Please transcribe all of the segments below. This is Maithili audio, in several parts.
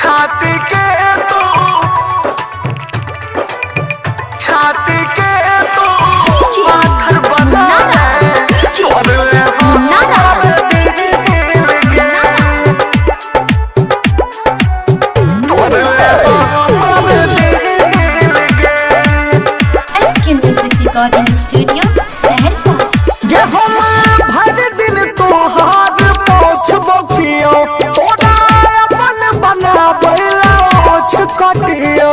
छाती के तू, छाती के तू पाथर बना तोड़ले हमर दिल गे, तोड़ले हमर दिल गे। SK music recording studio Saharsa. गेहुमा भर दिन तोहार पोछ बखियो, तोरा अपन बनाबैला ओछ कटियो,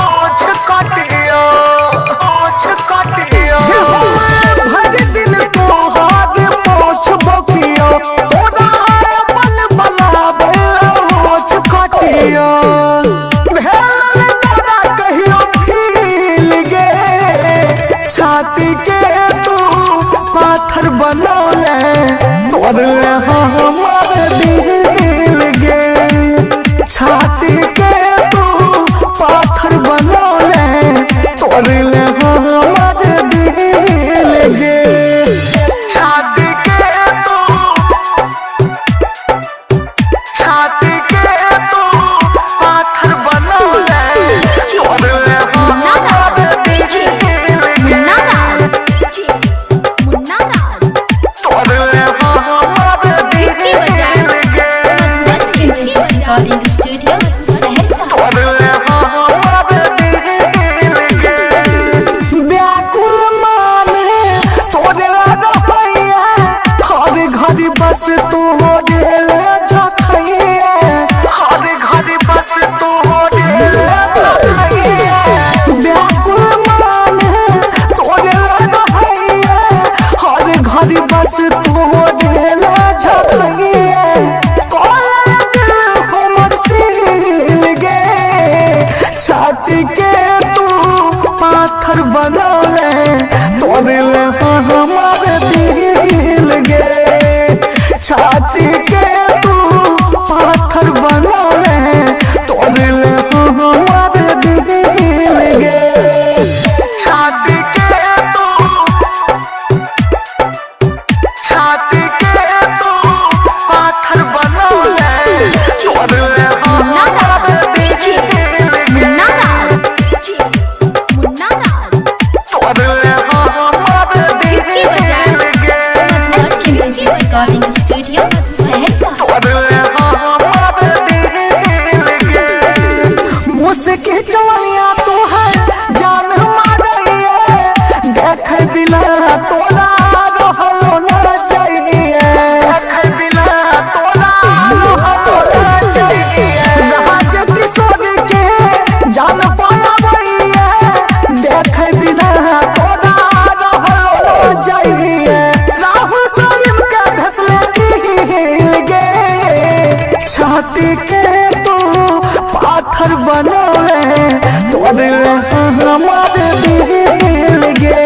ओछ कटियो, ओछ कटियो। गेहुमा भर दिन तोहार पोछ बखियो, तोरा अपन बनाबैला ओछ कटियो। भेल तोरा कहियो फील गे, छाती के तू पाथर बनौले तोड़ले हमर दिल गे, छाती के तू पाथर बनौले तोड़ले हमर दिल गे, छाती के तू, छाती के तू पाथर बनौले तोड़ले हमर दिल गे, तोड़ले हमर दिल गे। SK music recording studio Saharsa. तोड़ले हमर दिल गे। व्याकुल मन तोरे रहैया, हर घड़ी बस तोरे जखैया, हर घड़ी बस तोरे जखैया। व्याकुल मन तोरे रहैया, हर घड़ी बस तोरे जखैया। कोयल दिल हमर सील गे, छाती के तू पाथर बनौले तोड़ले हमर दिल गे, छाती के तू पाथर बनौले तोड़ले हमर दिल गे, छाती के तू, छाती के तू पाथर बनौले तोड़ले हमर दिल गे, तोड़ले हमर दिल गे। SK music recording studio Saharsa. तोड़ले हमर दिल गे। मुझसे चवलिया तो है जान मारैया, देख बिना तोरा रहलो न जाइए, देख बिना तोरा रहलो न जाइए। राज किशोर के जान पाबैया, देख बिना तोरा रहलो न जाइए। राहु सलीम के भसले दिल गे, छाती के तू पाथर बनौले तोड़ले हमर दिल गे।